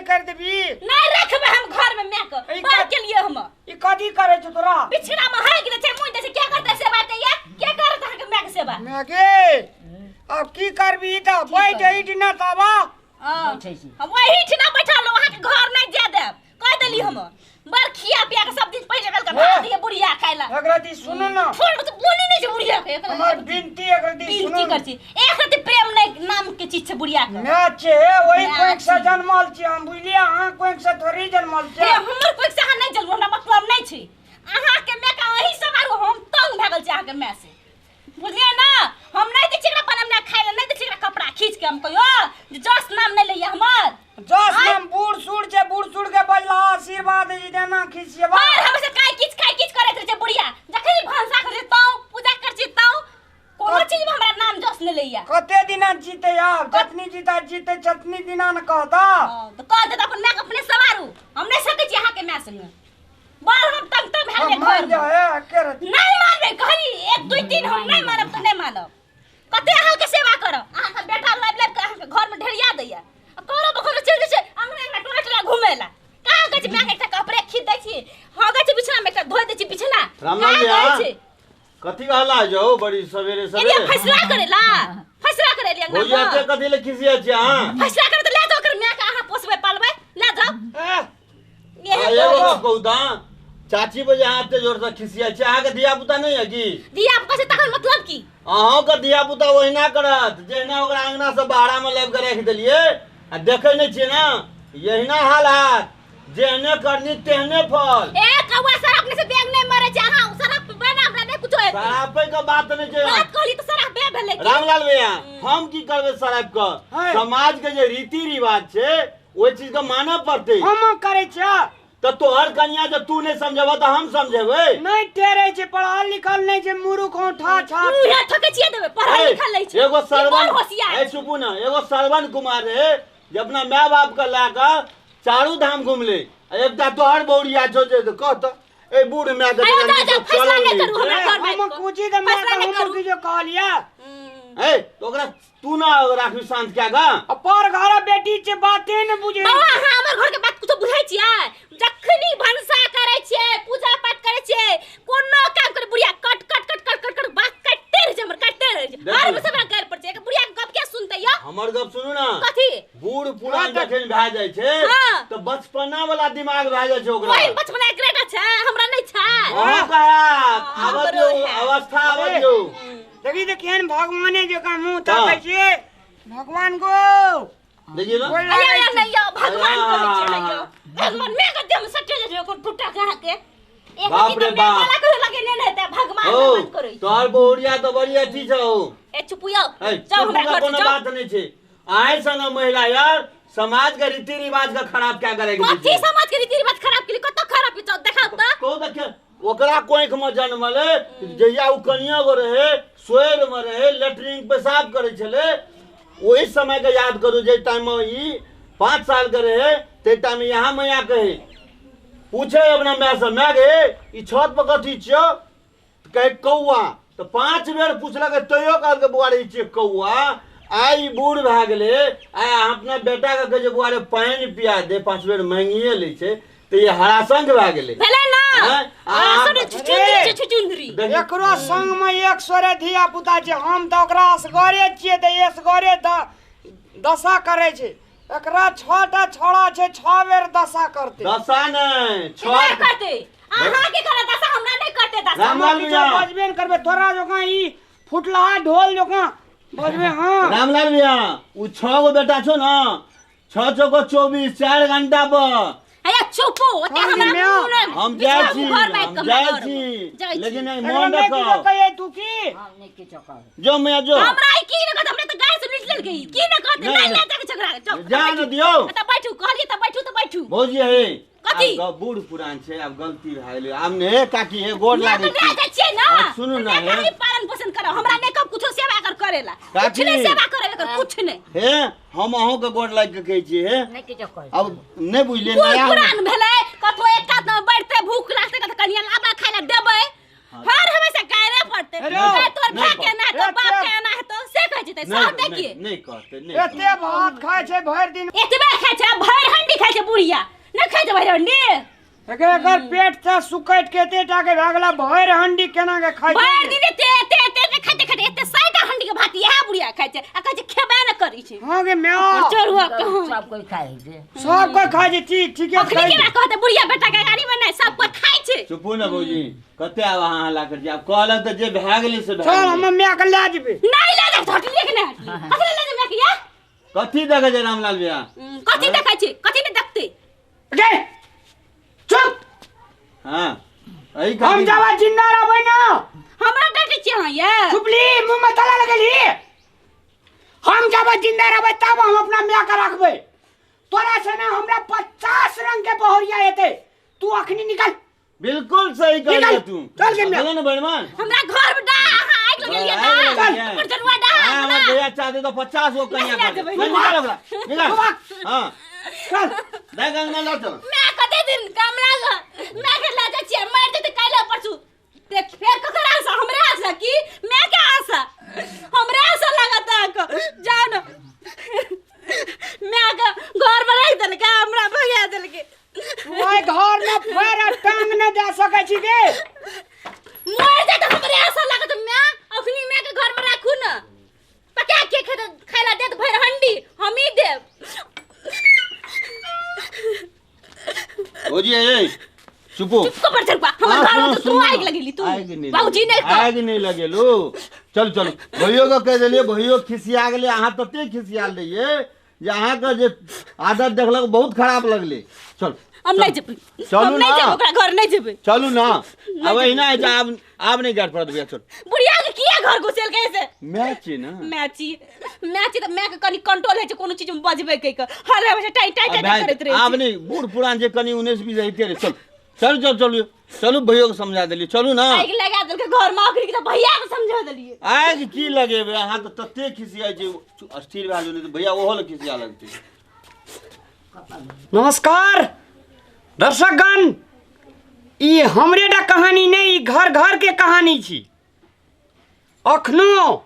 कर देबी। नहीं रखबे हम घर में माय के। ई बात के लिए हम ई कथी करे छौ तोरा? बिछना में है गेल छै, मुँह दै छै, क्या करतै सेवा ते या क्या करत अहाँ के माय के सेवा? माय गे, अब की करबी त बैठ एहि दिना तबा। हाँ। बैठै छी। हम वही ठिना बैठल रहू, अहाँके घर नहीं जाय देब, कह देली हम। बड़ खिया पिया के सब दिन पहिले कल के भात दिए बुढ़िया खाय ला। एकरा दी सुनू ना। फोन तो बोली नहीं छै बुढ़िया के, एकरा हमर विनती एकरा दी सुनू। विनती कर छी, एक रति प्रेम नहीं नाम के चीज छै बुढ़िया के। माय छै ओहि माय कोख से छै। जन्मल छी हम, बुझलियै? अहाँ कोख से थोड़ी जन्मल छी। हे, हमर कोख से अहाँ नहीं जन्मल, हमरा मतलब नहीं छै। अहाँ के माय के अहीं सब आरू हम तंग भए गेल छी अहाँ के माय से, बुझलियै ना? हम नहीं दै छी एकरा बनमना खाय ला, नहीं दै छी एकरा कपड़ा खींच के हम कहियो जे जस नाम नहीं लैया हमर। जस आय। नाम बूढ़ सूढ़ छै, बूढ़ सूढ़ के बजला आशीर्वाद जे देना खींचिएबा। हर हमेशा काई किछ खाई किछ करैत रहै छै बुढ़िया, जखन भनसा करै छै ताऊ, पूजा करै छी ताऊ, कोनो चीज में हमरा नाम जस नहीं लैया। कते दिना जीते आब? जतनी जीता जीते ततनी दिना न कहता। हाँ, तऽ कह देत अपन माय के अपने सवारू, हम नहीं सकै छी अहाँके माय संगे। बड़ हम तंग तंग भए गेलियै हम मान घरमे। जा हे, के रह- नहीं मानबै, कहली 1 2 3 हम नहीं मानब तऽ नहीं मानब। कते अहाँके सेवा करब, अहाँके बेटा लाबि लाबि कऽ अहाँके घरमे ढेरिया दैया। आ करो बखरो चलि जाइ छै अंगना अंगना टोला टोला घुमै ला। कहाँ कहै छै मायके एकटा कपड़े खींच दै छी, हँ कहै छै बिछना मे एकटा धोइ दै छी बिछना। रामलाल कहाँ भैया। कहै छै? कथी कहला जो बड़ी सवेरे एलिया सवेरे? फैसला करेला, फैसला करेली अंगना भौजी, मे। एते कथी ले खिसिया छी अहाँ? फैसला करे तऽ ले जाओ ओकर मायके, अहाँ पोसबै पालबै, ले जाओ। ए, एहन आ, एगो करै गप कहू तऽ चाची बजे अहाँ एते जोर से खिसिया छी, अहाँके धिया पुता नहि है की? धिया पुता से तखन मतलब की? अहूँके धिया पुता ओहिना करत जहिना ओकरा अंगना से बाहरा में लाबि कऽ राखि देलियै आ देखै नहि छियै ने, यहिना हाल हैत, जेहने करनी तेहने फल। ए कौआ, शराब ने से बैग नहीं मरे छै, अहाँ शराब पीबै ने हमरा नहीं कुछो हेतै। शराबे के बात नहि छै। बात कहली तऽ शराब बे भेलै की? रामलाल भैया, हम की करबै शराब के? है। समाज के जे रीति रिवाज छै ओहि चीज के मानऽ पड़तै। हम करै छियै। तऽ तोहर कनिया जे तू नहि समझेबह तऽ हम समझेबै? नहीं टेरे छै, पढ़ल लिखल नहीं छै, मूर्ख औंठा छाप। मुँहे ठकै छियै देबै, पढ़ल ए, लिखल नहि छै। एगो ई श्रवण बड़ होशियार ए छै। चुपू ना, एगो श्रवण कुमार रहे जे अपना माय बाप के लए कऽ चारू धाम घुमले, आ एकटा तोहर बौरिया छौ जे कह तऽ ए बूढ़ माय के अरे जखन जा, जा, ई सब फैसला चलल नहि नहि करू छै। हमरा ए, घर में हम आबि कऽ। कुची के माय फैसला के नहि हम करू। की जो कहलियै। ए तो ओकरा तू ना राखबी शांत क्या गा? आ पर घर बेटी छै, बाते ने बुझै। बौआ, अहाँ हमर घर के बात कुछो बुझै छियै? जखनी भनसा करै छियै, पूजा पाठ करै छियै, कोनो काम करै, बुढ़िया कट कट कट कट कट कट बात काटिते रहै छै हमर, काटिते रहै छै। देखियौ। हर हमेशा हमरा गारि पड़ै छै। एक बुढ़िया के गप के सुनतै यौ? हमर गप सुनू ना। कथी? बूढ़ पुरान जखन भए जाइ छै हाँ। तऽ बचपना वाला दिमाग भए जाइ छै ओकरा। ओहि बचपना एकरे छै, हमरा नहि छै। अहूँ के हैत, हाँ, आबऽ हमरो दियौ, हैत। अवस्था आबऽ दियौ। देखी तऽ केहन भगवाने जकाँ मुँह ताकै छियै भगवान गो। देखियौ ने। गोर अरे, लागै अरे, छी। नहि यौ, भगवान कहै छै, नहि यौ। आ। भगवान, मैं कते हम सटे जाइ छै, ओकर टूटा के अहाँके। एक बाप अथी रे तऽ बाप। मेघ वाला कहियो लगेने नहि हेतै, भगवान ओ, भगवान करै छै। तोहर बहुरिया तऽ बड़ी अथी छौ। ए, चुप यौ, ए, जाउ हमरा चुप घर से, कोनो जाउ। बात नहि छै। आइ सन महिला यार समाज के रीति रिवाज के खराब क्या करे के कथी छै? समाज के रीति रिवाज खराब केली? कतऽ खराब केली? जाउ, देखाउ तऽ। कहू तऽ ओकरा कोख में जन्मले, जहिया ओ कनिया गो रहे, सोएर में रहे, लेटरिन पेशाब करे छले, ओहि समय के याद करू जे टाइम में ई 5 साल के रहे, ते टाइम में यहाँ मैया कहे पूछे अपना माय से, माय गे ई छत पर कथी छियो? कहे कौआ। तऽ 5 बेर पूछलक तैयो कहलकै बौआ रे ई छियै कौआ। आइ ई बूढ़ भए गेलै, आइ अहाँ अपना बेटा के कहै छै बौआ रे पानि पिया दे, 5 बेर मांगिए लै छै, तऽ ई हरासंख भए गेलै। भेलै ना? आँय? आ हरासंख नहि, छुछुंदरी छै, छुछुंदरी। देखियौ। एकरो संग में एक सोरे धिया पुता छै, हम तऽ ओकरा असगरे छियै तऽ असगरे दशा करै छै। एकरा 6टा छौड़ा छै, 6 बेर दशा करतै। दशा नहि, छह नहि करतै। अहाँ के करत दशा, हमरा नहि करतै दशा। रामलाल हम किछो भैया। बजबे नहि करबै, तोरा जकाँ ई फुटलाहा ढोल जकाँ बजबे। हाँ। रामलाल भैया, उ 6 गो बेटा छौ ना, 6 चौको 24, 4 घंटा पर। अरे चुप हो, ओते हम हमरा नहि। मुँह नहि। हम जाइ छी, घर में हम कमरा जाइ घर में। छी, जाइ छी। लेकिन नहीं, एकरा मोन नहि रखो। किछो कहियै तू की? हम नहि किछो कहबै। जो मैया जो। हमरा ई की नहि कहत, हमरा तऽ गाय से लुटि लेलकै ई। की नहि कहत, नहि, नहि, नहि। नहि जाके झगड़ा, जाउ। जा ने दियौ। तऽ बैठू, कहलियै तऽ बैठू, तऽ बैठू। भौजी हे, कथी? आब बूढ़ पुरान छै, आब गलती भए गेलै। आब ने हे काकी, हे गोर मैं लागै तऽ छी। जाइ छियै ना। आब सुनू ना, मैं हे। खाली पालन पोषण करब, हमरा नहि कहब कुछो सेवा कर करेला। काकी। कुछ नहि सेवा करे कर, कुछ नहि। हे, हम अहूँ के गोर लागि के कहै छी, हे। नहि किछो कहै। आब नहि बुझलियै, बूढ़ नया पुरान भेलै, कतौ एक कात मे बैठतै, भूख लागतै, कतौ कनिया लाबा खाय ला देबै। हर हमेशा गायरे पड़तै। हेलो। गाय तोर नहि भाय के एना हेतौ, हे, बाप के हे। एना हेतौ, से कहै छै। कहतै, सहतै नहीं के? नहीं कहते, नहीं। एते भात खाय छै भरि दिन। एतबे खाय छै, भरि हंडी खाय छै बुढ़िया। नहि खाय छै भरि हंडी? एकर एकर पेट से सुकैट के एते टा के भए गेला, भरि हंडी केना के खाय छै? भरि दिन एते एते एते एते खाइते खाइते एते 100 टा हंडी के भात इएह बुढ़िया खाय छै आ कहै छै खेबे नहि करै छै। हँ गे म्याऊ। चोरुआ कहाँ। सब कोई खाइ छै। सब कोइ खाय छै, ठीक ठीके अखनी खाय केना छै। कहतै बुढ़िया बेटा के गाड़ी में नहि सब कोइ खाय छै। चुपू ने भौजी, कते आब अहाँ हल्ला करै छी? आब कहलक तऽ जे भए गेलै से भए चल, गेलै। हम माय के लए जेबै। नहीं ले जा, हटलिए के नहीं हटलिए? कथी ले जा के या? कथी देखै छै रामलाल भैया? कथी देखै छै? कथी नहि देखतै? गे चुप। हाँ, एहि हम खातिर जाबा जिंदा रहबै ना। हमरा डांटै छियै अहाँ ये? चुपली, मुंह में ताला लगेली। हम जब जिंदा रहबै तब हम अपना माय के रखबै। तोरा से ना हमरा 50 रंग के बहरिया एतै। तू अखनी निकल। बिल्कुल सही कहलियै निकल। तू। चल गे मियाँ। बोलो ने बड़मान। हमरा घर में डा अहाँ आगि लगेलियै डा। आगि लगेलियै। हमर जरुआ डा। हाँ, हमर भैया चाहते तो 50 गो कन्या नहीं कर दे। जेबै। निकाल ओकरा, निकाल। हाँ। चल। देख अंगना ला चल। मैं कते दिन कमरा मैं के ला जाइ छियै, मरि जेतै काल्हि परसू। देख फेर ककर आशा? हमरे आशा की मैं के आशा? हमरे आशा लागत अहाँके। जाउ ने, मैं के घर में राखि देलकै, हमरा भगा देलकै। तू ओहि घर में फेर टांग नहि दए सकै छी गे। मरि जाय तऽ हमरे आशा लागत। मैं अखनी मैं के घर में राखू ने, पका के खेत खाय ला देत भरि हंडी, हमही देब। भौजी ए चुपो। चुप पर चल, हमर हाँ, घर में सुनो, तो तू सुनो। आगि लगेली तू। आगि नहीं। बाबूजी नहीं कह। आगि नहीं लगेलू। चल चल, भैयो के कहि देलियै, भैयो खिसिया गेलै। अहाँ तते खिसियाल रहियै जे अहाँके जे आदत देखलक बहुत खराब लगलै। चल। हम नहीं जेबै। चलू हम नहीं ना। जेबै, ओकरा घर नहीं जेबै। चलू ना, अब एहिना होइ छै। आब आब नहि गाड़ि पड़त भैया, चल। बुढ़िया के किया घर घुसेल कैसे? माय छी ना। माय छी, माय छी तऽ माय के कनि कंट्रोल होइ छै कोनो चीज में बजबै के हर हमेशा टाइ टाइ आब टाइ भए करैत रहै आब छै। नहि, बूढ़ पुरान जे कनि 19-20 होइते रहै। चल चलू चल चलू चलू, भैयो के समझा देलियै, चलू ना। आगि लगा देलकै घर में अखनी के तऽ भैया के समझा देलियै। आगि की लगेबै? अहाँ तऽ तते खिसियाइ छै। स्थिर भए जाउ, नहि तऽ भैया ओहो लए खिसिया लगतै। नमस्कार दर्शकगण, ई हमरे टा कहानी नहि, ई घर घर के कहानी छी। अखनो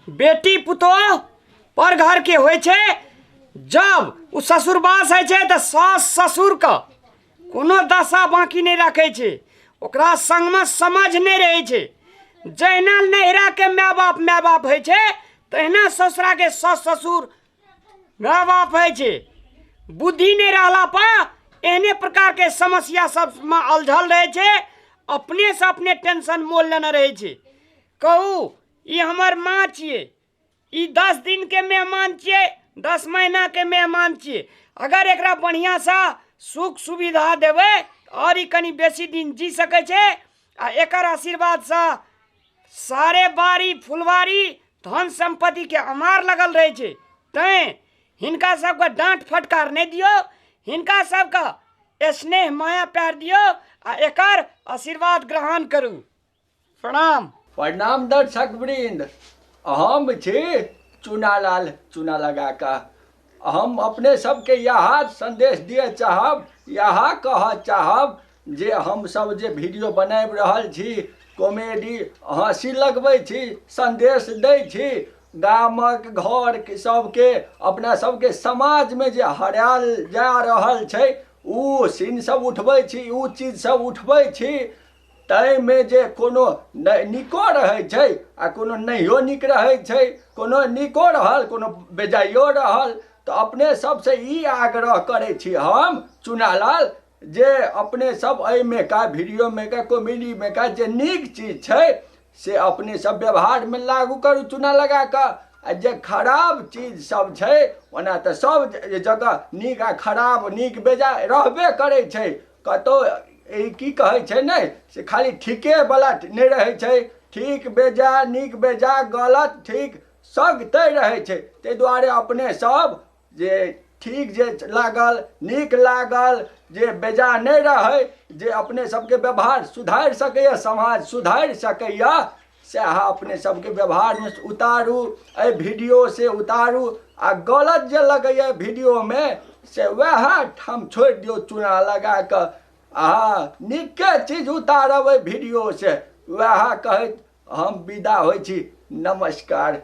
बेटी पुतोह पर घर के होइ छै, जब ओ ससुरबास होइ छै तऽ सास ससुरके कोनो दशा बाँकी नहि राखै छै। ओकरा संगमे समझ नहि रहै छै। जहिना नैहराके माय बाप माय बाप होइ छै, तहिना ससुराके सास ससुर माय बाप होइ छै। बुद्धि नहि रहला पर एहने प्रकारके समस्या सबमे अलझल रहै छै। अपनेसँ अपने टेंशन मोल लेने रहै छै। कहू, ई हमर माँ छियै, ई 10 दिनके मेहमान छियै, 10 महीनाके मेहमान छियै। अगर एकरा बढ़िआँसँ सुख सुविधा देबै आओर ई कनि बेसी दिन जी सकै छै आ एकर आशीर्वादसँ सारे बाड़ी फुलवारी धन सम्पत्तिके अमार लगल रहै छै। तैँ हिनका सबके डाँट फटकार नहि दियौ, हिनका सबके स्नेह माया प्यार दियौ आ एकर आशीर्वाद ग्रहण करू। प्रणाम। प्रणाम दर्शक वृंद, हम छी चुनालाल चुना लगा कऽ। हम अपने सबके इएह संदेश दिअ चाहब, इएह कहऽ चाहब जे हमसब जे वीडियो बनाबि रहल छी, कॉमेडी हँसी लगबै छी, संदेश दै छी गामक घर सबके, अपना सबके समाजमे जे हरायल जा रहल छै ओ सीन सब उठबै छी, ओ चीज सब उठबै छी। ताहिमे जे कोनो नीको रहै छै आ कोनो नहियो नीक रहै छै, कोनो नीको रहल कोनो बेजाइयो रहल, तऽ अपने सबसँ ई आग्रह करै छी हम चुनालाल जे अपने सब एहिमे का वीडियोमे का कॉमेडीमे का जे नीक चीज छै से अपने सब व्यवहारमे लागू करू चुना लगा कऽ, आ जे खराब चीज सब छै, ओना तऽ सब जगह नीक आ खराब नीक बेजाय रहबे करै छै। कतहु ई की कहै छै ने से खाली ठीकेवला नहि रहै छै, ठीक बेजाय नीक बेजाय गलत ठीक सभतरि रहै छै। ताहि दुआरे अपने सब जे ठीक जे लागल नीक लागल जे बेजाय नहि रहै, जे अपने सबके व्यवहार सुधारि सकैए, समाज सुधारि सकैए, सएह अपने सबके व्यवहारमे उतारू, एहि वीडियोसँ उतारू, आ गलत जे लगैए वीडियोमे से वएह ठाम छोड़ि दियौ चूना लगा कऽ, आ नीके चीज उतारब एहि वीडियोसँ, वएह कहैत हम विदा होइ छी। नमस्कार।